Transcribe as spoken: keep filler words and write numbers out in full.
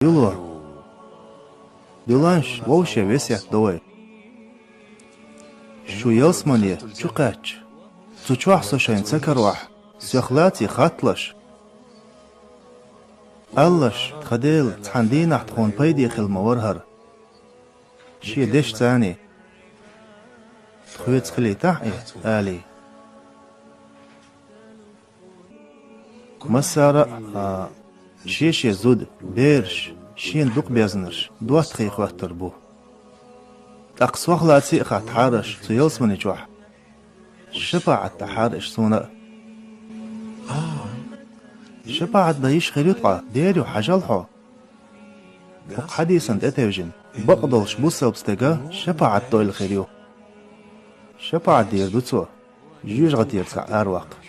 Юло. Дуьланаш вовше весет до вай. Шу ялсамане чу кхаьчча, цу чохь со шайна ца карахь, соьх лаций хатталаш. Алалаш, тхан Дела, цхьана дийнахь тхуна пайде хила ма вара хӀара. Шен дешца царний. Тхоьца хилийтахь и, алий. Массара а, шен-шен зуда, бераш, шена дукха безнарш, доттагӀий хӀоттор бу. ТӀаккха сох лаций а хаттахьара аш цу ялсамани чохь. ШапаӀат дахьара аш суна а. ШапаӀат дан йиш хир ю ткъа, дера ю, хьажал хьо. ХӀокху хьадисан тӀетевжина, бакъдолуш бусалба стеган шапаӀат дойла хир ю. ШапаӀат дийр ду цо, жоьжахатера цхьаъ араваккха.